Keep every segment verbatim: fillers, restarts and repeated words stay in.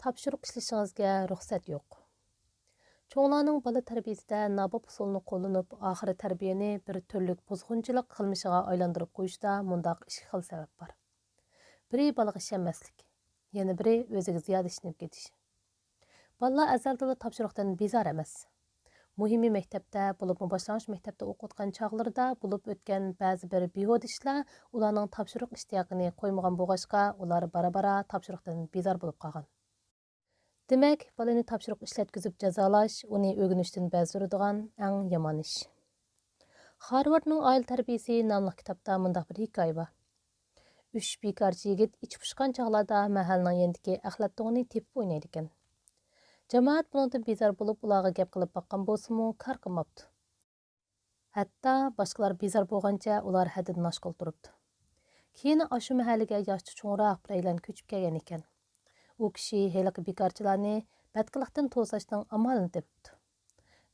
تاپشۇرۇق ئىشلىشىڭىزگە رۇخسەت يوق. چوڭلارنىڭ بالا تەربىيىسىدە ناباب ئۇسۇلنى قوللىنىپ، ئاخىرى تەربىيەنى بىر تۈرلۈك بۇزغۇنچىلىق قىلمىشىغا ئايلاندۇرۇپ قويۇشتا مۇنداق ئىككى خىل سەۋەب بار. بىرى بالىغا ئىشەنمەسلىك، يەنە بىرى ئۆزىگە زىيادە ئىشىنىپ كېتىش. بالىلار ئەزەلدىنلا تاپشۇرۇقتىن بىزار ئەمەس. مۇھىمى مەكتەپتە، بولۇپمۇ باشلانغۇچ مەكتەپتە ئوقۇۋاتقان چاغلىرىدا بولۇپ ئۆتكەن بەزى بىر بىھۇدە ئىشلار ئۇلارنىڭ تاپشۇرۇق ئىشتىياقىنى قويمىغان بولغاچقا، ئۇلار بارا-بارا تاپشۇرۇقتىن بىزار بولۇپ قالغان. دېمەك، بالىنى تاپشۇرۇق ئىشلەتكۈزۈپ جازالاش ئۇنى ئۆگىنىشتىن بەزدۈرىدىغان ئەڭ يامان ئىش. خارۋاردنىڭ ئائىلە تەربىيىسى ناملىق كىتابتا مۇنداق بىر ھېكايە بار. ئۈچ بىكارچى يىگىت ئىچى پۇشقان چاغلاردا مەھەللىنىڭ يېنىدىكى ئەخلەت تۇڭىنى تېپىپ ئوينايدىكەن. جامائەت بۇنىڭدىن بىزار بولۇپ، ئۇلارغا گەپ قىلىپ باققان بولسىمۇ، كار قىلماپتۇ. ھەتتا باشقىلار بىزار بولغانچە ئۇلار ھەددىدىن ئاشقىلى تۇرۇپتۇ. كېيىن ئاشۇ مەھەللىگە ياشىچە چوڭراق بىرەيلەن كۆچۈپ كەلگەن ئىكەن. ئۇ كىشى ھېلىقى بىكارچىلارنى بەتقىلىقتىن توساشنىڭ ئامالىنى تېپىپتۇ.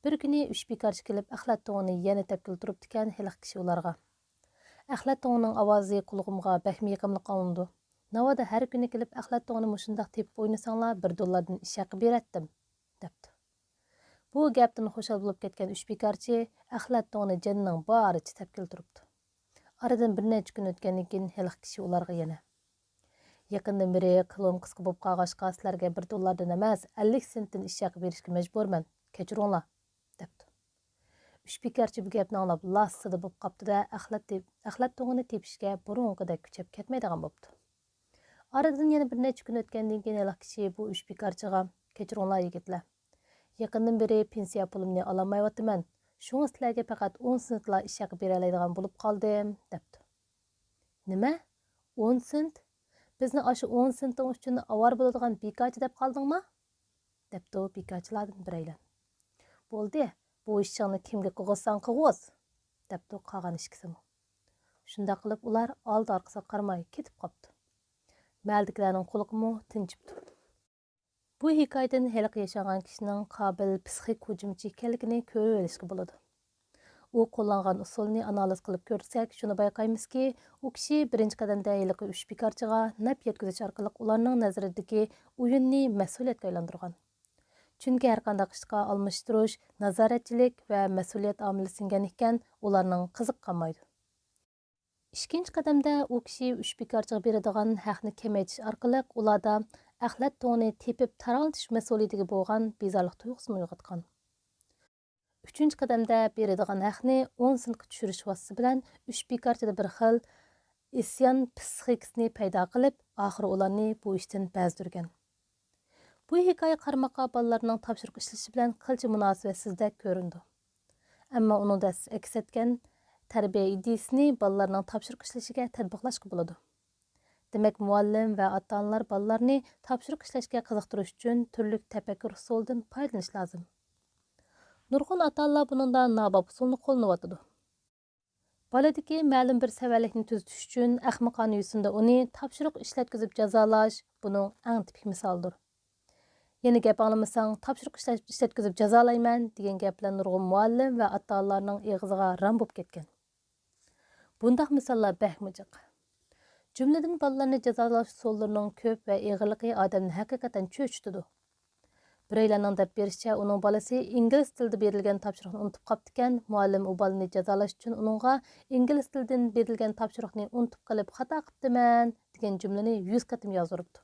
بىر كۈنى ئۈچ بىكارچى كېلىپ ئەخلەت تۇڭىنى يەنە تەپكىلى تۇرۇپتىكەن، ھېلىقى كىشى ئۇلارغا، «ئەخلەت تۇڭىنىڭ ئاۋازى قۇلىقىمغا بەكمۇ يېقىملىق ئاڭلىنىدۇ. ناۋادا ھەر كۈنى كېلىپ ئەخلەت تۇڭىنى مۇشۇنداق تېپىپ ئوينىساڭلار، بىر دوللاردىن ئىش ھەققى بېرەتتىم» دەپتۇ. بۇ گەپتىن خۇشال بولۇپ كەتكەن ئۈچ بىكارچى ئەخلەت تۇڭىنى جېنىنىڭ بارىچە تەپكىلى تۇرۇپتۇ. ئارىدىن بىر نەچچە كۈن ئۆتكەندىن كېيىن ھېلىقى كىشى ئۇلارغا يەنە، «يېقىندىن بېرى قولۇم قىسقا بولۇپ قالغاچقا، سىلەرگە بىر دوللاردىن ئەمەس، ئەللىك سېنتتىن ئىش ھەققى بېرىشكە مەجبۇرمەن، كەچۈرۈڭلار» دەپتۇ. ئۈچ بىكارچى بۇ گەپنى ئاڭلاپ لاسسىدە بولۇپ قاپتۇ-دە، ئەخلەت تېپ-، ئەخلەت تۇڭىنى تېپىشكە بۇرۇنقىدەك كۈچەپ كەتمەيدىغان بوپتۇ. ئارىدىن يەنە بىر نەچچە كۈن ئۆتكەندىن كېيىن ھېلىقى كىشى بۇ ئۈچ بىكارچىغا، «كەچۈرۈڭلار يىگىتلەر، يېقىندىن بېرى پېنسىيە پۇلۇمنى ئالالمايۋاتىمەن، شۇڭا سىلەرگە پەقەت ئون سېنتلا ئىش ھەققى بېرەلەيدىغان بولۇپ قالدىم» دەپتۇ. «نېمە؟ ئون سېنت؟ بىزنى ئاشۇ ئون سېنتىڭ ئۈچۈن ئاۋارە بولىدىغان بىكارچى دەپ قالدىڭما؟» دەپتۇ بىكارچىلاردىن بىرەيلەن. «بولدى، بۇ ئىشىڭنى كىمگە قىلغۇزساڭ قىلغۇز» دەپتۇ قالغان ئىككىسىمۇ. شۇنداق قىلىپ ئۇلار ئالدى ئارقىسىغا قارىماي كېتىپ قاپتۇ. مەھەللىدىكىلەرنىڭ قۇلىقىمۇ تىنچىپتۇ. بۇ ھېكايىدىن ھېلىقى ياشانغان كىشىنىڭ قابىل پسىخىك ھۇجۇمچى ئىكەنلىكىنى كۆرۈۋېلىشقا بولىدۇ. ئۇ قوللانغان ئۇسۇلنى ئانالىز قىلىپ كۆرسەك، شۇنى بايقايمىزكى، ئۇ كىشى بىرىنچى قەدەمدە ھېلىقى ئۈچ بىكارچىغا نەپ يەتكۈزۈش ئارقىلىق ئۇلارنىڭ نەزىرىدىكى ئويۇننى مەسئۇلىيەتكە ئايلاندۇرغان. چۈنكى ھەرقانداق ئىشقا ئالماشتۇرۇش، نازارەتچىلىك ۋە مەسئۇلىيەت ئامىلى سىڭگەن ئىكەن، ئۇلارنىڭ قىزىقى قالمايدۇ. ئىككىنچى قەدەمدە ئۇ كىشى ئۈچ بىكارچىغا بېرىدىغان ھەقنى كېمەيتىش ئارقىلىق ئۇلاردا ئەخلەت تۇڭىنى تېپىپ تارقىتىش مەسئۇلىيىتىگە بولغان بىزارلىق تۇيغۇسىنى ئويغاتقان. ئۈچىنچى قەدەمدە بېرىدىغان ھەقنى ئون سېنتقا چۈشۈرۈش ۋاسىتىسى بىلەن ئۈچ بىكارچىدا بىر خىل ئىسيان پسىخىكىسىنى پەيدا قىلىپ، ئاخىرى ئۇلارنى بۇ ئىشتىن بەزدۈرگەن. بۇ ھېكايە قارىماققا بالىلارنىڭ تاپشۇرۇق ئىشلىشى بىلەن قىلچە مۇناسىۋەتسىزدەك كۆرۈنىدۇ. ئەمما ئۇنىڭدا سىز ئەكس ئەتكەن تەربىيە ئىدىيىسىنى بالىلارنىڭ تاپشۇرۇق ئىشلىشىگە تەتبىقلاشقا بولىدۇ. دېمەك، مۇئەللىم ۋە ئاتا-ئانىلار بالىلارنى تاپشۇرۇق ئىشلەشكە قىزىقتۇرۇش ئۈچۈن تۈرلۈك تەپەككۇر ئۇسۇلىدىن پايدىلىنىش لازىم. نۇرغۇن ئاتا-ئانىلار بۇنىڭدا ناباب ئۇسۇلنى قوللىنىۋاتىدۇ. بالىدىكى مەلۇم بىر سەۋەنلىكنى تۈزىتىش ئۈچۈن ئەخمىقانە يۈزىسىدە ئۇنى تاپشۇرۇق ئىشلەتكۈزۈپ جازالاش بۇنىڭ ئەڭ تىپىك مىسالىدۇر. يەنە گەپ ئاڭلىمىساڭ، تاپشۇرۇق ئىشلەت-، ئىشلەتكۈزۈپ جازالايمەن دېگەن گەپ بىلەن نۇرغۇن مۇئەللىم ۋە ئاتا-ئانىلارنىڭ ئېغىزىغا رام بولۇپ كەتكەن. بۇنداق مىساللار بەكمۇ جىق. جۈملىدىن بالىلارنى جازالاش ئۇسۇللىرىنىڭ كۆپ ۋە ئېغىرلىقى ئادەمنى ھەقىقەتەن چۆچۈتىدۇ. بىرەيلەننىڭ دەپ بېرىشىچە، ئۇنىڭ بالىسى ئىنگلىز تىلىدا بېرىلگەن تاپشۇرۇقنى ئۇنتۇپ قاپتىكەن، مۇئەللىم ئۇ بالىنى جازالاش ئۈچۈن ئۇنىڭغا «ئىنگلىز تىلىدىن بېرىلگەن تاپشۇرۇقنى ئۇنتۇپ قېلىپ خاتا قىپتىمەن» دېگەن جۈملىنى يۈز قېتىم يازدۇرۇپتۇ.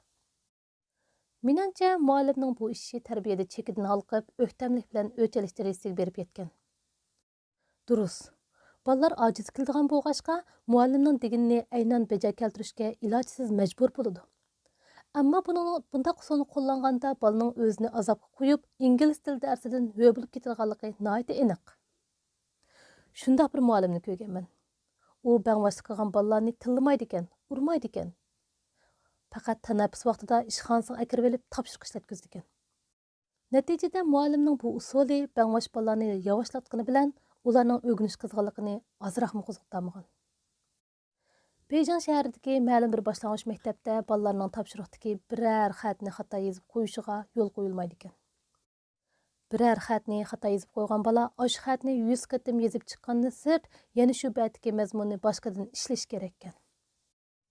مېنىڭچە، مۇئەللىمنىڭ بۇ ئىشى تەربىيەدە چېكىدىن ھالقىپ، ئۆكتەملىك بىلەن ئۆچ ئېلىش دەرىجىسىگە بېرىپ يەتكەن. دۇرۇس. بالىلار ئاجىز كېلىدىغان بولغاچقا، مۇئەللىمنىڭ دېگىنىنى ئەينەن بەجا كەلتۈرۈشكە ئىلاجسىز مەجبۇر بولىدۇ. ئەمما بۇنىڭ، بۇنداق ئۇسۇلنى قوللانغاندا بالىنىڭ ئۆزىنى ئازابقا قويۇپ، ئىنگلىز تىلى دەرسىدىن ھۆر بولۇپ كېتىدىغانلىقى ناھايىتى ئېنىق. شۇنداق بىر مۇئەللىمنى كۆرگەنمەن. ئۇ بەڭباشلىق قىلغان بالىلارنى تىللىمايدىكەن، ئۇرمايدىكەن. پەقەت تەنەپپۇس ۋاقتىدا ئىشخانىسىغا ئەكىرىۋېلىپ تاپشۇرۇق ئىشلەتكۈزىدىكەن. نەتىجىدە مۇئەللىمنىڭ بۇ ئۇسۇلى بەڭباش بالىلارنى ياۋاشلاتقىنى بىلەن ئۇلارنىڭ ئۆگىنىش قىزغىنلىقىنى ئازراقمۇ قوزغىتالمىغان. بېيجىڭ شەھىرىدىكى مەلۇم بىر باشلانغۇچ مەكتەپتە بالىلارنىڭ تاپشۇرۇقتىكى بىرەر خەتنى خاتا يېزىپ قويۇشىغا يول قويۇلمايدىكەن. بىرەر خەتنى خاتا يېزىپ قويغان بالا ئاشۇ خەتنى يۈز قېتىم يېزىپ چىققاندىن سىرت، يەنە شۇ بەتتىكى مەزمۇننى باشقىدىن ئىشلىشى كېرەككەن.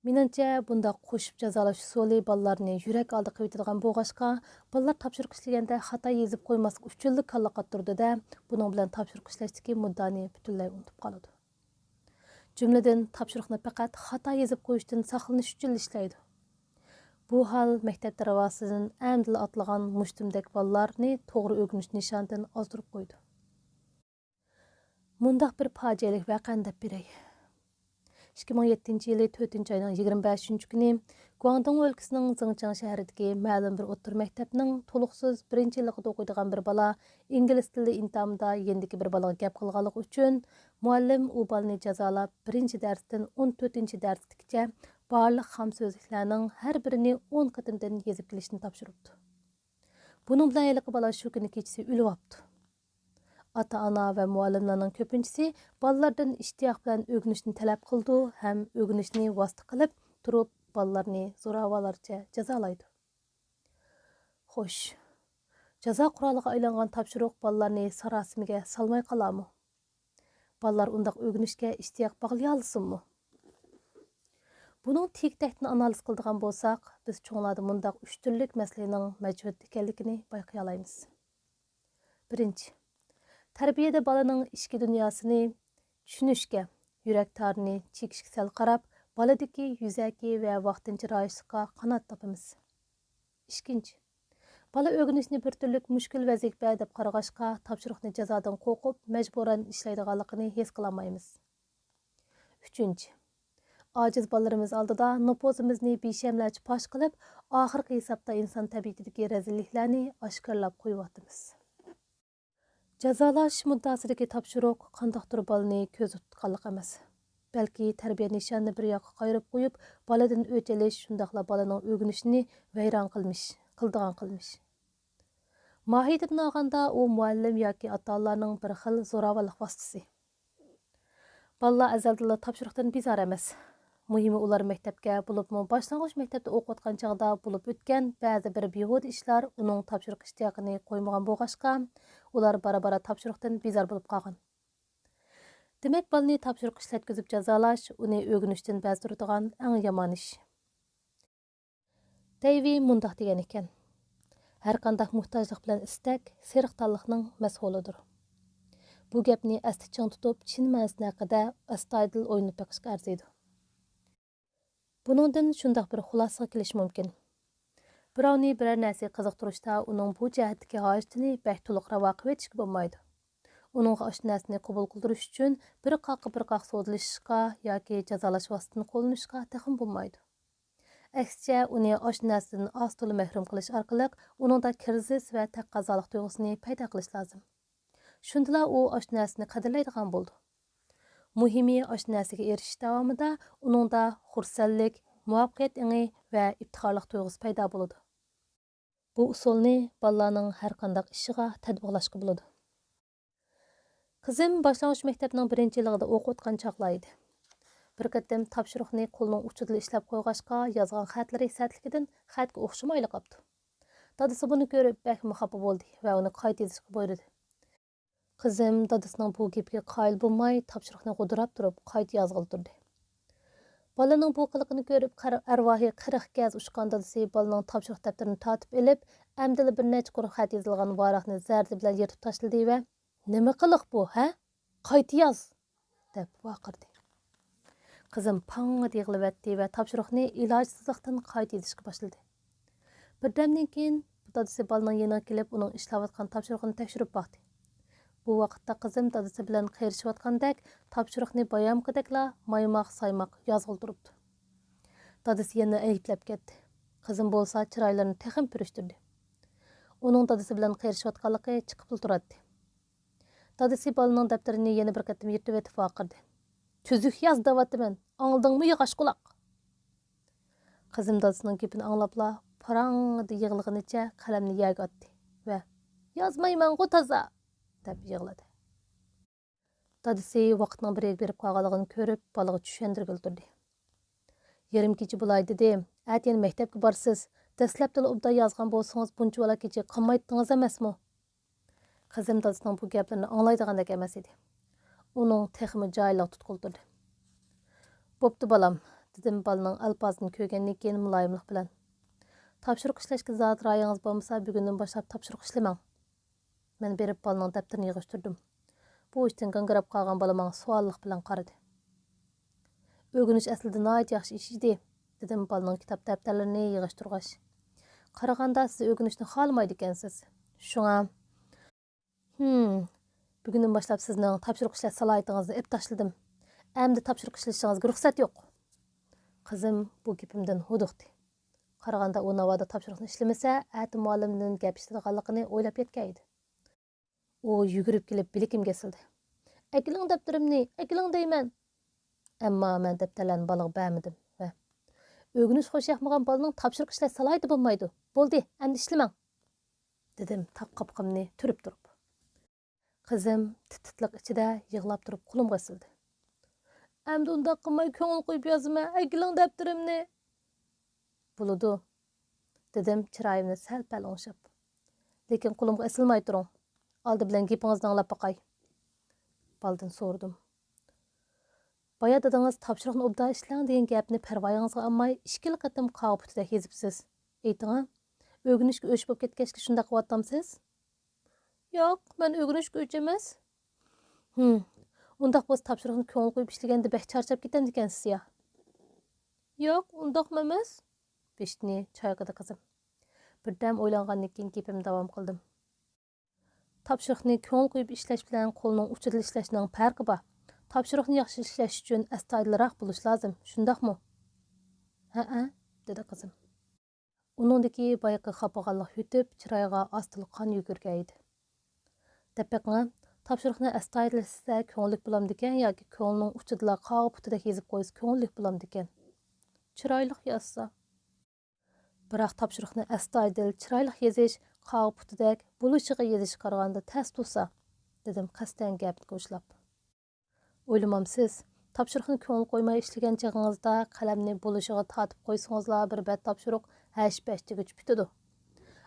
مېنىڭچە، بۇنداق قوشۇپ جازالاش ئۇسۇلى بالىلارنى يۈرەك ئالدى قىلىۋېتىدىغان بولغاچقا، بالىلار تاپشۇرۇق ئىشلىگەندە خاتا يېزىپ قويماسلىق ئۈچۈنلا كاللا قاتتۇرىدۇ-دە، بۇنىڭ بىلەن تاپشۇرۇق ئىشلەشتىكى مۇددىئانى پۈتۈنلەي ئۇنتۇپ قالىدۇ. جۈملىدىن، تاپشۇرۇقنى پەقەت خاتا يېزىپ قويۇشتىن ساقلىنىش ئۈچۈنلا ئىشلەيدۇ. بۇ ھال مەكتەپ دەرۋازىسىدىن ئەمدىلا ئاتلىغان مۇشتۇمدەك بالىلارنى توغرا ئۆگىنىش نىشانىدىن ئازدۇرۇپ قويىدۇ. مۇنداق بىر پاجىئەلىك ۋەقەنى دەپ بېرەي. ئىككى مىڭ يەتتىنچى يىلى تۆتىنچى ئاينىڭ يىگىرمە بەشىنچى كۈنى گۇاڭدۇڭ ئۆلكىسىنىڭ زىڭچىڭ شەھىرىدىكى مەلۇم بىر ئوتتۇرا مەكتەپنىڭ تولۇقسىز بىرىنچى يىللىقىدا ئوقۇيدىغان بىر بالا ئىنگلىز تىلى ئىمتىھانىدا يېنىدىكى بىر بالىغا گەپ قىلغانلىقى ئۈچۈن، مۇئەللىم ئۇ بالىنى جازالاپ، بىرىنچى دەرستىن ئون تۆتىنچى دەرسكىچە بارلىق خام سۆزلۈكلەرنىڭ ھەر بىرىنى ئون قېتىمدىن يېزىپ كېلىشنى تاپشۇرۇپتۇ. بۇنىڭ بىلەن ھېلىقى بالا شۇ كۈنى كېچىسى ئۆلۈۋاپتۇ. ئاتا-ئانا ۋە مۇئەللىملەرنىڭ كۆپىنچىسى بالىلاردىن ئىشتىياق بىلەن ئۆگىنىشنى تەلەپ قىلىدۇ ھەم ئۆگىنىشنى ۋاسىتە قىلىپ تۇرۇپ، بالىلارنى زوراۋانلارچە جازالايدۇ. خوش، جازا قورالىغا ئايلانغان تاپشۇرۇق بالىلارنى ساراسىمىگە سالماي قالارمۇ؟ بالىلار ئۇنداق ئۆگىنىشكە ئىشتىياق باغلىيالىسۇنمۇ؟ بۇنىڭ تېگى-تەكتىنى ئانالىز قىلىدىغان بولساق، بىز چوڭلاردا مۇنداق ئۈچ تۈرلۈك مەسىلىنىڭ مەۋجۇت ئىكەنلىكىنى بايقىيالايمىز. بىرىنچى، تەربىيەدە بالىنىڭ ئىچكى دۇنياسىنى چۈشىنىشكە، يۈرەك تارىنى چېكىشكە سەل قاراپ، بالىدىكى يۈزەكى ۋە ۋاقتىنچە رايىشلىققا قانات تاپىمىز. ئىككىنچى، بالا ئۆگىنىشنى بىر تۈرلۈك مۈشكۈل ۋەزىپە دەپ قارىغاچقا، تاپشۇرۇقنى جازادىن قورقۇپ، مەجبۇرەن ئىشلەيدىغانلىقىنى ھېس قىلالمايمىز. ئۈچىنچى، ئاجىز بالىلىرىمىز ئالدىدا نوپۇزىمىزنى بىشەملەرچە پاش قىلىپ، ئاخىرقى ھېسابتا ئىنسان تەبىئىتىدىكى رەزىللىكلەرنى ئاشكارىلاپ قويۇۋاتىمىز. جازالاش مۇددىئاسىدىكى تاپشۇرۇق قانداقتۇر بالىنى كۆزدە تۇتقانلىق ئەمەس، بەلكى تەربىيە نىشانىنى بىر ياققا قايرىپ قويۇپ، بالىدىن ئۆچ ئېلىش، شۇنداقلا بالىنىڭ ئۆگىنىشىنى ۋەيران قىلمىش، قىلىدىغان قىلمىش. ماھىيىتىدىن ئالغاندا، ئۇ مۇئەللىم ياكى ئاتا-ئانىلارنىڭ بىر خىل زوراۋانلىق ۋاسىتىسى. بالىلار ئەزەلدىنلا تاپشۇرۇقتىن بىزار ئەمەس. مۇھىمى، ئۇلار مەكتەپكە، بولۇپمۇ باشلانغۇچ مەكتەپتە ئوقۇۋاتقان چاغدا بولۇپ ئۆتكەن بەزى بىر بىھۇدە ئىشلار ئۇنىڭ تاپشۇرۇق ئىشتىياقىنى قويمىغان بولغاچقا، ئۇلار بارا-بارا تاپشۇرۇقتىن بىزار بولۇپ قالغان. دېمەك، بالىنى تاپشۇرۇق ئىشلەتكۈزۈپ جازالاش ئۇنى ئۆگىنىشتىن بەزدۈرىدىغان ئەڭ يامان ئىش. دەيۋى مۇنداق دېگەن ئىكەن: «ھەرقانداق موھتاجلىق بىلەن ئىستەك سېرىقتاللىقنىڭ مەسئۇلىدۇر.» بۇ گەپنى ئەستە چىڭ تۇتۇپ، چىن مەنىسىنى ھەققىدە ئەستايىدىل ئويلىنىپ بېقىشقا ئەرزىيدۇ. بۇنىڭدىن شۇنداق بىر خۇلاسىگە كېلىش مۇمكىن: بىراۋنى بىرەر نەرسىگە قىزىقتۇرۇشتا، ئۇنىڭ بۇ جەھەتتىكى ھاجىتىنى بەك تولۇق راۋا قىلىۋېتىشكە بولمايدۇ. ئۇنىڭغا ئاشۇ نەرسىنى قوبۇل قىلدۇرۇش ئۈچۈن بىر قاققا بىر قاق سودىلىشىشقا ياكى جازالاش ۋاسىتىسىنى قوللىنىشقا تېخىمۇ بولمايدۇ. ئەكسىچە، ئۇنى ئاشۇ نەرسىدىن ئاز-تولا مەھرۇم قىلىش ئارقىلىق ئۇنىڭدا كىرىزىس ۋە تەقەززالىق تۇيغۇسىنى پەيدا قىلىش لازىم. شۇندىلا ئۇ ئاشۇ نەرسىنى قەدىرلەيدىغان بولىدۇ. مۇھىمى، ئاشۇ نەرسىگە ئېرىشىش داۋامىدا ئۇنىڭدا خۇرسەنلىك، مۇۋەپپەقىيەت ئېڭى ۋە ئىپتىخارلىق تۇيغۇسى پەيدا بولىدۇ. بۇ ئۇسۇلنى بالىلارنىڭ ھەرقانداق ئىشىغا تەتبىقلاشقا بولىدۇ. قىزىم باشلانغۇچ مەكتەپنىڭ بىرىنچى يىلىغىدا ئوقۇۋاتقان چاغلار ئىدى. بىر قېتىم تاپشۇرۇقنى قولىنىڭ ئۇچىدا ئىشلەپ قويغاچقا، يازغان خەتلىرى سەتلىكىدىن خەتكە ئوخشىمايلا قاپتۇ. دادىسى بۇنى كۆرۈپ بەكمۇ خاپا بولدى ۋە ئۇنى قايتا يېزىشقا بۇيرۇدى. قىزىم دادىسىنىڭ بۇ گېپىگە قايىل بولماي، تاپشۇرۇقنى غودۇراپ تۇرۇپ قايتا يازغىلى تۇردى. بالىنىڭ بۇ قىلىقىنى كۆرۈپ، قەر-، ئەرۋاھى قىرىق گەز ئۇچقان دادىسى بالىنىڭ تاپشۇرۇق دەپتىرىنى تارتىپ ئېلىپ، ئەمدىلا بىر نەچچە قۇر خەت يېزىلغان ۋاراقنى زەردە بىلەن يىرتىپ تاشلىدى ۋە، «نېمە قىلىق بۇ، ھە؟ قايتا ياز!» دەپ ۋارقىرىدى. قىزىم پاڭڭىدە يىغلىۋەتتى ۋە تاپشۇرۇقنى ئىلاجسىزلىقتىن قايتا يېزىشقا باشلىدى. بىردەمدىن كېيىن دادىسى بالىنىڭ يېنىغا كېلىپ، ئۇنىڭ ئىشلەۋاتقان تاپشۇرۇقىنى تەكشۈرۈپ باقتى. بۇ ۋاقىتتا قىزىم دادىسى بىلەن قېرىشىۋاتقاندەك، تاپشۇرۇقنى بايامقىدەكلا مايماق-سايماق يازغىلى تۇرۇپتۇ. دادىسى يەنە ئەيىبلەپ كەتتى. قىزىم بولسا چىرايلىرىنى تېخىمۇ پۈرۈشتۈردى. ئۇنىڭ دادىسى بىلەن قېرىشىۋاتقانلىقى چىقىپلا تۇراتتى. دادىسى بالىنىڭ دەپتىرىنى يەنە بىر قېتىم يىرتىۋېتىپ ۋارقىرىدى. «تۈزۈك ياز دەۋاتىمەن، ئاڭلىدىڭمۇ، ياغاچ قۇلاق؟» قىزىم دادىسىنىڭ گېپىنى ئاڭلاپلا، پاراڭڭىدە يىغلىغىنىچە قەلەمنى يەرگە ئاتتى ۋە، «يازمايمەنغۇ تازا!» دەپ يىغلىدى. دادىسى ۋاقىتنىڭ بىر يەرگە بېرىپ قالغانلىقىنى كۆرۈپ، بالىغا چۈشەندۈرگىلى تۇردى. «يېرىم كېچە بولاي دېدىم، ئەتە يەنە مەكتەپكە بارىسىز. دەسلەپتىلا ئوبدان يازغان بولسىڭىز، بۇنچىۋالا كېچىگە قالمايتتىڭىز ئەمەسمۇ؟» قىزىم دادىسىنىڭ بۇ گەپلىرىنى ئاڭلايدىغاندەك ئەمەس ئىدى. ئۇنىڭ تېخىمۇ جاھىللىقى تۇتقىلى تۇردى. «بوپتۇ، بالام، دېدىم بالىنىڭ ئەلپازىنى كۆرگەندىن كېيىن مۇلايىملىق بىلەن. تاپشۇرۇق ئىشلەشكە زادى رايىڭىز بولمىسا، بۈگۈندىن باشلاپ تاپشۇرۇق ئىشلىمەڭ. مەن بېرىپ بالىنىڭ دەپتىرىنى يىغىشتۇردۇم. بۇ ئىشتىن گاڭگىراپ قالغان بالا ماڭا سوئاللىق بىلەن قارىدى. ئۆگىنىش ئەسلىدە ناھايىتى ياخشى ئىش ئىدى، دېدىم بالىنىڭ كىتاب دەپتەرلىرىنى يىغىشتۇرغاچ. قارىغاندا سىز ئۆگىنىشنى خالىمايدىكەنسىز. شۇڭا، ھىم، بۈگۈندىن باشلاپ سىزنىڭ تاپشۇرۇق ئىشلەش سالاھىيىتىڭىزنى ئېپ تاشلىدىم. ئەمدى تاپشۇرۇق ئىشلىشىڭىزگە رۇخسەت يوق. قىزىم بۇ گېپىمدىن ھودۇقتى. قارىغاندا ئۇ ناۋادا تاپشۇرۇقنى ئىشلىمىسە، ئەتە مۇئەللىمدىن گەپ ئىشلىتىدىغانلىقىنى ئويلاپ يەتكەن ئىدى. ئۇ يۈگۈرۈپ كېلىپ بىلىكىمگە ئېسىلدى. «ئەكېلىڭ دەپتىرىمنى، ئەكېلىڭ دەيمەن!» ئەمما مەن دەپتەرلەرنى بالىغا بەرمىدىم ۋە، «ئۆگىنىشكە خۇشياقمىغان بالىنىڭ تاپشۇرۇق ئىشلەش سالاھىيىتى بولمايدۇ. بولدى، ئەمدى ئىشلىمەڭ!» دېدىم تاق قاپىقىمنى تۈرۈپ تۇرۇپ. قىزىم تىت-تىتلىق ئىچىدە يىغلاپ تۇرۇپ قولۇمغا ئېسىلدى. «ئەمدى ئۇنداق قىلماي كۆڭۈل قويۇپ يازىمەن، ئەكېلىڭ دەپتىرىمنى!» «بولىدۇ،» دېدىم چىرايىمنى سەل-پەل ئوڭشاپ. «لېكىن قولۇمغا ئېسىلماي تۇرۇڭ. ئالدى بىلەن گېپىڭىزنى ئاڭلاپ باقاي.» بالىدىن سورىدىم. «بايا دادىڭىز تاپشۇرۇقنى ئوبدان ئىشلەڭ دېگەن گەپنى پەرۋايىڭىزغا ئالماي، ئىككىلا قېتىم قاغا پۇتىدەك يېزىپسىز. ئېيتىڭا، ئۆگىنىشكە ئۆچ بولۇپ كەتكەچكە شۇنداق قىلىۋاتامسىز؟» «ياق، مەن ئۆگىنىشكە ئۆچ ئەمەس.» «ھىم، ئۇنداق بولسا تاپشۇرۇقنى كۆڭۈل قويۇپ ئىشلىگەندە بەك چارچاپ كېتەمدىكەنسىز يا؟» «ياق، ئۇنداقمۇ ئەمەس.» بېشىنى چايقىدى قىزىم. بىردەم ئويلانغاندىن كېيىن گېپىمنى داۋام قىلدىم. تاپشۇرۇقنى كۆڭۈل قويۇپ ئىشلەش بىلەن قولنىڭ ئۇچىدا ئىشلەشنىڭ پەرقى بار. تاپشۇرۇقنى ياخشى ئىشلەش ئۈچۈن ئەستايىدىلراق بولۇش لازىم، شۇنداقمۇ؟ ھەئە، دېدى قىزىم. ئۇنىڭدىكى بايىقى خاپىغانلىق يۆتۈپ، چىرايىغا ئاستىلا قان يۈگۈرگەن ئىدى. دەپ بېقىڭە، تاپشۇرۇقنى ئەستايىدىل ئىشلىسە كۆڭۈللۈك بولامدىكەن ياكى كۆڭلىنىڭ ئۇچىدىلا قاغا پۇتىدەك يېزىپ قويسا كۆڭۈللۈك بولامدىكەن؟ چىرايلىق يازسا. بىراق تاپشۇرۇقنى ئەستايىدىل، چىرايلىق يېزىش قاغا پۇتىدەك بولۇشىغا يېزىشقا قارىغاندا تەس تۇرسا، دېدىم قەستەن گەپنى گوجلاپ. ئويلىمامسىز، تاپشۇرۇقنى كۆڭۈل قويماي ئىشلىگەن چېغىڭىزدا قەلەمنى بولۇشىغا تارتىپ قويسىڭىزلا بىر بەت تاپشۇرۇق ھەش-پەش دېگۈچە پۈتىدۇ.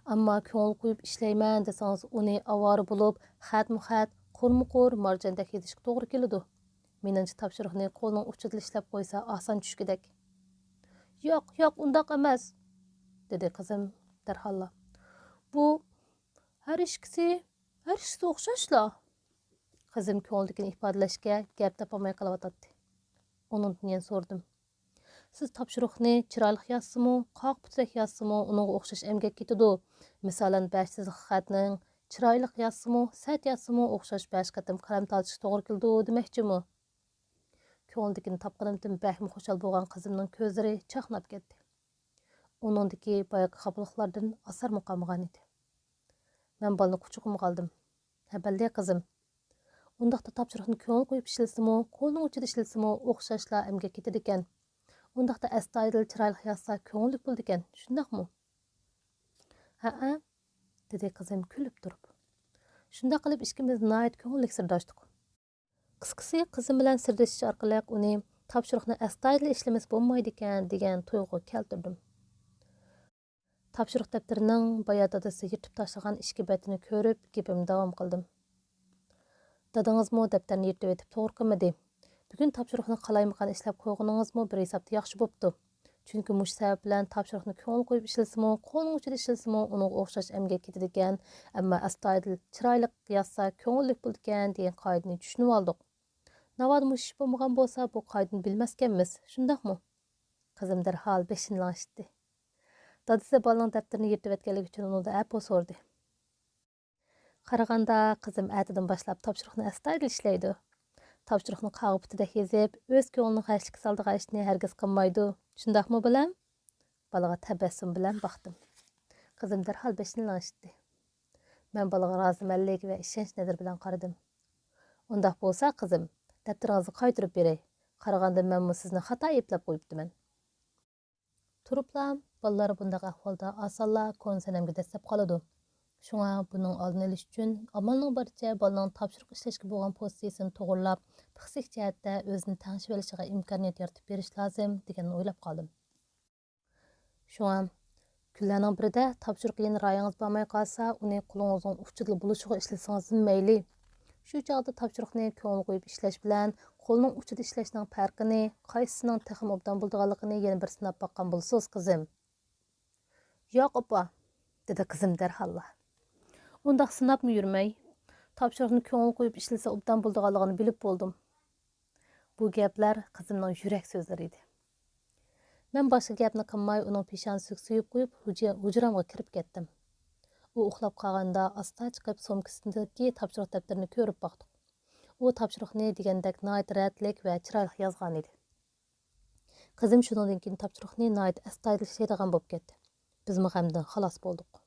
ئەمما كۆڭۈل قويۇپ ئىشلەيمەن دېسىڭىز، ئۇنى ئاۋارە بولۇپ، خەتمۇ خەت، قۇرمۇ قۇر مارجاندەك يېزىشقا توغرا كېلىدۇ. مېنىڭچە تاپشۇرۇقنى قولنىڭ ئۇچىدا ئىشلەپ قويسا ئاسان چۈشكۈدەك. ياق، ياق، ئۇنداق ئەمەس، دېدى قىزىم دەرھاللا. بۇ ھەر ئىككىسى، ھەر ئىككىسى ئوخشاشلا. قىزىم كۆڭلىدىكىنى ئىپادىلەشكە گەپ تاپالماي قېلىۋاتاتتى. ئۇنىڭدىن يەنە سورىدىم. سىز تاپشۇرۇقنى چىرايلىق يازسىمۇ، قاغا پۇتىدەك يازسىمۇ، ئۇنىڭغا ئوخشاش ئەمگەك كېتىدۇ. مىسالەن، بەش سىزىقلىق خەتنىڭ چىرايلىق يازسىمۇ، سەت يازسىمۇ، ئوخشاش بەش قېتىم قەلەم تارتىشقا توغرا كېلىدۇ دېمەكچىمۇ؟ كۆڭلىدىكىنى تاپقىنىمدىن بەكمۇ خۇشال بولغان قىزىمنىڭ كۆزلىرى چاقناپ كەتتى. ئۇنىڭدىكى بايىقى خاپىلىقلاردىن ئاسارمۇ قالمىغان ئىدى. مەن بالىنى قۇچىقىمغا ئالدىم. ھە، بەللى قىزىم. ئۇنداقتا تاپشۇرۇقنى كۆڭۈل قويۇپ ئىشلىسىمۇ، قولنىڭ ئۇچىدا ئىشلىسىمۇ ئوخشاشلا ئەمگەك كېتىدىكەن. ئۇنداقتا ئەستايىدىل، چىرايلىق يازسا كۆڭۈللۈك بولىدىكەن، شۇنداقمۇ؟ ھەئە، دېدى قىزىم كۈلۈپ تۇرۇپ. شۇنداق قىلىپ ئىككىمىز ناھايىتى كۆڭۈللۈك سىرداشتۇق. قىسقىسى، قىزىم بىلەن سىردىشىش ئارقىلىق ئۇنى تاپشۇرۇقنى ئەستايىدىل ئىشلىمىسە بولمايدىكەن دېگەن تۇيغۇغا كەلتۈردۈم. تاپشۇرۇق دەپتىرىنىڭ بايا دادىسى يىرتىپ تاشلىغان ئىككى بەتىنى كۆرۈپ، گېپىمنى داۋام قىلدىم. دادىڭىزمۇ دەپتەرنى يىرتىۋېتىپ توغرا قىلمىدى. بۈگۈن تاپشۇرۇقنى قالايمىقان ئىشلەپ قويغىنىڭىزمۇ بىر ھېسابتا ياخشى بوپتۇ. چۈنكى مۇشۇ سەۋەب بىلەن تاپشۇرۇقنى كۆڭۈل قويۇپ ئىشلىسىمۇ، قولنىڭ ئۇچىدا ئىشلىسىمۇ، ئۇنىڭغا ئوخشاش ئەمگەك كېتىدىكەن، ئەمما ئەستايىدىل، چىرايلىق يازسا كۆڭۈللۈك بولىدىكەن دېگەن قائىدىنى چۈشىنىۋالدۇق. ناۋادا مۇشۇ ئىش بولمىغان بولسا، بۇ قائىدىنى بىلمەسكەنمىز، شۇنداقمۇ؟ قىزىم دەرھال بېشىنى لىڭشىتتى. دادىسى بالىنىڭ دەپتىرىنى يىرتىۋەتكەنلىكى ئۈچۈن ئۇنىڭدىن ئەپۇ سورىدى. قارىغاندا، قىزىم ئەتىدىن باشلاپ تاپشۇرۇقنى ئەستايىدىل ئىشلەيدۇ. تاپشۇرۇقنى قاغا پۇتىدەك يېزىپ، ئۆز كۆڭلىنى غەشلىككە سالىدىغان ئىشنى ھەرگىز قىلمايدۇ. شۇنداقمۇ، بالام؟ بالىغا تەبەسسۇم بىلەن باقتىم. قىزىم دەرھال بېشىنى لىڭشىتتى. مەن بالىغا رازىمەنلىك ۋە ئىشەنچ نەزىرى بىلەن قارىدىم. ئۇنداق بولسا، قىزىم، دەپتىرىڭىزنى قايتۇرۇپ بېرەي. قارىغاندا، مەنمۇ سىزنى خاتا ئەيىبلەپ قويۇپتىمەن. تۇرۇپلا، بالىلار بۇنداق ئەھۋالدا ئاسانلا كونا سەنەمگە دەسسەپ قالىدۇ. شۇڭا بۇنىڭ ئالدىنى ئېلىش ئۈچۈن ئامالنىڭ بارىچە بالىنىڭ تاپشۇرۇق ئىشلەشكە بولغان پوزىتسىيىسىنى توغرىلاپ، پىسخىك جەھەتتە ئۆزىنى تەڭشىۋېلىشىغا ئىمكانىيەت يارىتىپ بېرىش لازىم، دېگەننى ئويلاپ قالدىم. شۇڭا، كۈنلەرنىڭ بىرىدە تاپشۇرۇق يەنە رايىڭىز بارماي قالسا، ئۇنى قولىڭىزنىڭ ئۇچىدىلا بولۇشىغا ئىشلىسىڭىزمۇ مەيلى. شۇ چاغدا تاپشۇرۇقنى كۆڭۈل قويۇپ ئىشلەش بىلەن قولنىڭ ئۇچىدا ئىشلەشنىڭ پەرقىنى، قايسىسىنىڭ تېخىمۇ ئوبدان بولىدىغانلىقىنى يەنە بىر سىناپ باققان بولىسىز، قىزىم. ياق، ئاپا، دېدى قىزىم دەرھاللا. ئۇنداق سىناپمۇ يۈرمەي، تاپشۇرۇقنى كۆڭۈل قويۇپ ئىشلىسە ئوبدان بولىدىغانلىقىنى بىلىپ بولدۇم. بۇ گەپلەر قىزىمنىڭ يۈرەك سۆزلىرى ئىدى. مەن باشقا گەپنى قىلماي، ئۇنىڭ پېشانىسىگە سۆيۈپ قويۇپ، ھۇجى-، ھۇجرامغا كىرىپ كەتتىم. ئۇ ئۇخلاپ قالغاندا ئاستا چىقىپ سومكىسىدىكى تاپشۇرۇق دەپتىرىنى كۆرۈپ باقتۇق. ئۇ تاپشۇرۇقنى دېگەندەك ناھايىتى رەتلىك ۋە چىرايلىق يازغانىدى. قىزىم شۇنىڭدىن كېيىن تاپشۇرۇقنى ناھايىتى ئەستايىدىل ئىشلەيدىغان بولۇپ كەتتى. بىزمۇ غەمدىن خالاس بولدۇق.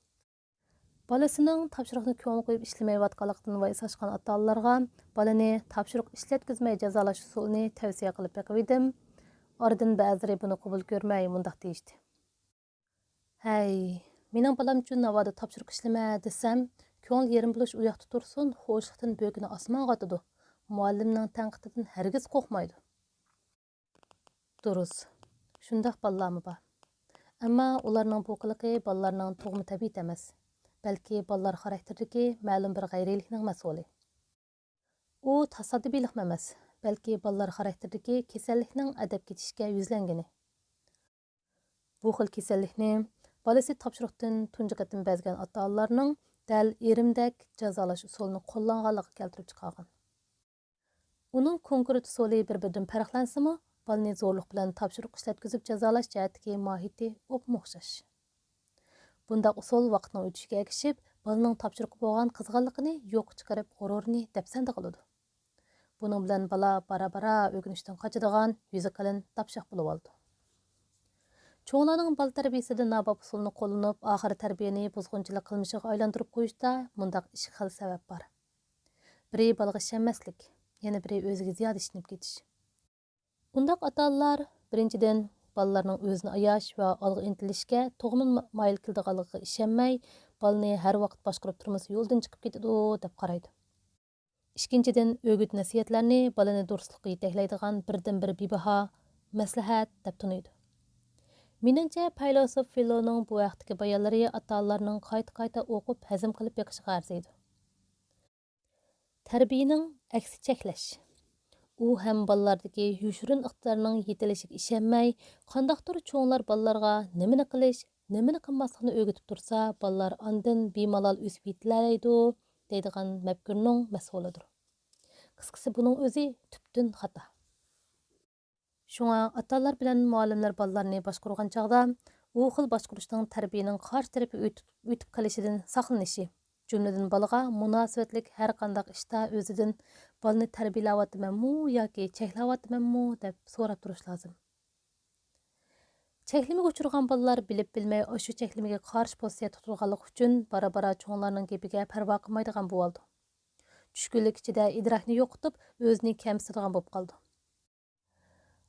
بالىسىنىڭ تاپشۇرۇقنى كۆڭۈل قويۇپ ئىشلىمەيۋاتقانلىقىدىن ۋايساشقان ئاتا-ئانىلارغا بالىنى تاپشۇرۇق ئىشلەتكۈزمەي جازالاش ئۇسۇلىنى تەۋسىيە قىلىپ بېقىۋىدىم. ئارىدىن بەزىلىرى بۇنى قوبۇل كۆرمەي مۇنداق دېيىشتى: «ھەي، مېنىڭ بالامچۇ ناۋادا تاپشۇرۇق ئىشلىمە دېسەم، كۆڭلى يېرىم بولۇش ئۇياقتا تۇرسۇن، خۇشلۇقتىن بۆكىنى ئاسمانغا ئاتىدۇ. مۇئەللىمنىڭ تەنقىدىدىن ھەرگىز قورقمايدۇ.» دۇرۇس، شۇنداق بالىلارمۇ بار. ئەمما ئۇلارنىڭ بۇ قىلىقى بالىلارنىڭ تۇغما تەبىئىتى ئەمەس، بەلكى بالىلار خاراكتېرىدىكى مەلۇم بىر غەيرىيلىكنىڭ مەھسۇلى. ئۇ تاسادىپىيلىقمۇ ئەمەس، بەلكى بالىلار خاراكتېرىدىكى كېسەللىكنىڭ ئەدەپ كېتىشكە يۈزلەنگىنى. بۇ خىل كېسەللىكنى بالىسى تاپشۇرۇقتىن تۇنجى قېتىم بەزگەن ئاتا-ئانىلارنىڭ دەل ئېرىمدەك جازالاش ئۇسۇلىنى قوللانغانلىقى كەلتۈرۈپ چىقارغان. ئۇنىڭ كونكرېت ئۇسۇلى بىر-بىرىدىن پەرقلەنسىمۇ، بالىنى زورلۇق بىلەن تاپشۇرۇق ئىشلەتكۈزۈپ جازالاش جەھەتتىكى ماھىيىتى ئوپمۇ ئوخشاش. بۇنداق ئۇسۇل ۋاقىتنىڭ ئۆتۈشىگە ئەگىشىپ، بالىنىڭ تاپشۇرۇققا بولغان قىزغىنلىقىنى يوققا چىقىرىپ، غۇرۇرىنى دەپسەندە قىلىدۇ. بۇنىڭ بىلەن بالا بارا-بارا ئۆگىنىشتىن قاچىدىغان، يۈزى قېلىن، داپشاق بولۇۋالىدۇ. چوڭلارنىڭ بالا تەربىيىسىدە ناباب ئۇسۇلنى قوللىنىپ، ئاخىرى تەربىيەنى بۇزغۇنچىلىق قىلمىشىغا ئايلاندۇرۇپ قويۇشتا مۇنداق ئىككى خىل سەۋەب بار. بىرى بالىغا ئىشەنمەسلىك، يەنە بىرى ئۆزىگە زىيادە ئىشىنىپ كېتىش. ئۇنداق ئاتا-ئانىلار، بىرىنچىدىن، بالىلارنىڭ ئۆزىنى ئاياش ۋە ئالغا ئىنتىلىشكە تۇغما مايىل كېلىدىغانلىقىغا ئىشەنمەي، بالىنى ھەر ۋاقىت باشقۇرۇپ تۇرمىسا يولدىن چىقىپ كېتىدۇ، دەپ قارايدۇ. ئىككىنچىدىن، ئۆگۈت-نەسىھەتلەرنى بالىنى دۇرۇسلۇققا يېتەكلەيدىغان بىردىنبىر بىباھا مەسلىھەت دەپ تونۇيدۇ. مېنىڭچە، پەيلاسوپ فىلونىڭ بۇ ھەقتىكى بايانلىرى ئاتا-ئانىلارنىڭ قايتا-قايتا ئوقۇپ، ھەزىم قىلىپ بېقىشىغا ئەرزىيدۇ. تەربىيەنىڭ ئەكسى چەكلەش. ئۇ ھەم بالىلاردىكى يوشۇرۇن ئىقتىدارنىڭ يېتىلىشىگە ئىشەنمەي، قانداقتۇر چوڭلار بالىلارغا نېمىنى قىلىش، نېمىنى قىلماسلىقنى ئۆگىتىپ تۇرسا، بالىلار ئاندىن بىمالال ئۆسۈپ يېتىلەلەيدۇ، دەيدىغان مەپكۇرنىڭ مەھسۇلىدۇر. قىسقىسى، بۇنىڭ ئۆزى تۈپتىن خاتا. شۇڭا ئاتا-ئانىلار بىلەن مۇئەللىملەر بالىلارنى باشقۇرغان چاغدا، ئۇ خىل باشقۇرۇشنىڭ تەربىيەنىڭ قارشى تەرىپىگە ئۆتۈپ، ئۆتۈپ قېلىشىدىن ساقلىنىشى، جۈملىدىن بالىغا مۇناسىۋەتلىك ھەر قانداق ئىشتا ئۆزىدىن بالىنى تەربىيەلەۋاتىمەنمۇ ياكى چەكلەۋاتىمەنمۇ دەپ سوراپ تۇرۇش لازىم. چەكلىمىگە ئۇچرىغان بالىلار بىلىپ بىلمەي ئاشۇ چەكلىمىگە قارشى پوزىتسىيە تۇتىدىغانلىقى ئۈچۈن بارا-بارا چوڭلارنىڭ گېپىگە پەرۋا قىلمايدىغان بولۇۋالىدۇ. چۈشكۈنلۈك ئىچىدە ئىدراكنى يوقىتىپ، ئۆزىنى كەمسىتىدىغان بولۇپ قالىدۇ.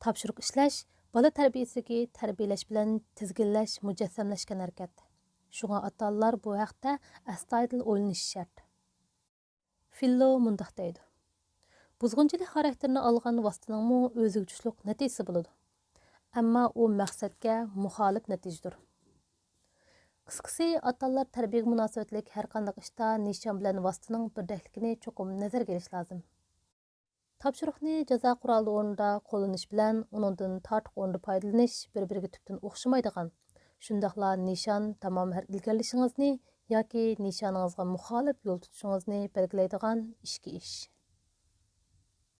تاپشۇرۇق ئىشلەش بالا تەربىيەسىدىكى تەربىيەلەش بىلەن تىزگىنلەش مۇجەسسەملەشكەن ھەرىكەت. شۇڭا ئاتا-ئانىلار بۇ ھەقتە ئەستايىدىل ئويلىنىشى شەرت. فىللو مۇنداق دەيدۇ: بۇزغۇنچىلىق خاراكتېرىنى ئالغان ۋاسىتىنىڭمۇ ئۆزىگە تۇشلۇق نەتىجىسى بولىدۇ. ئەمما ئۇ مەقسەتكە مۇخالىپ نەتىجىدۇر. قىسقىسى، ئاتا-ئانىلار تەربىيەگە مۇناسىۋەتلىك ھەر قانداق ئىشتا نىشان بىلەن ۋاسىتىنىڭ بىردەكلىكىنى چوقۇم نەزەرگە ئېلىش لازىم. تاپشۇرۇقنى جازا قورالى ئورنىدا قوللىنىش بىلەن ئۇنىڭدىن تارتۇق ئورنىدا پايدىلىنىش بىر-بىرىگە تۈپتىن ئوخشىمايدىغان، شۇنداقلا نىشان تامامەن ئىلگىرىلىشىڭىزنى ياكى نىشانىڭىزغا مۇخالىپ يول تۇتۇشىڭىزنى بەلگىلەيدىغان ئىككى ئىش.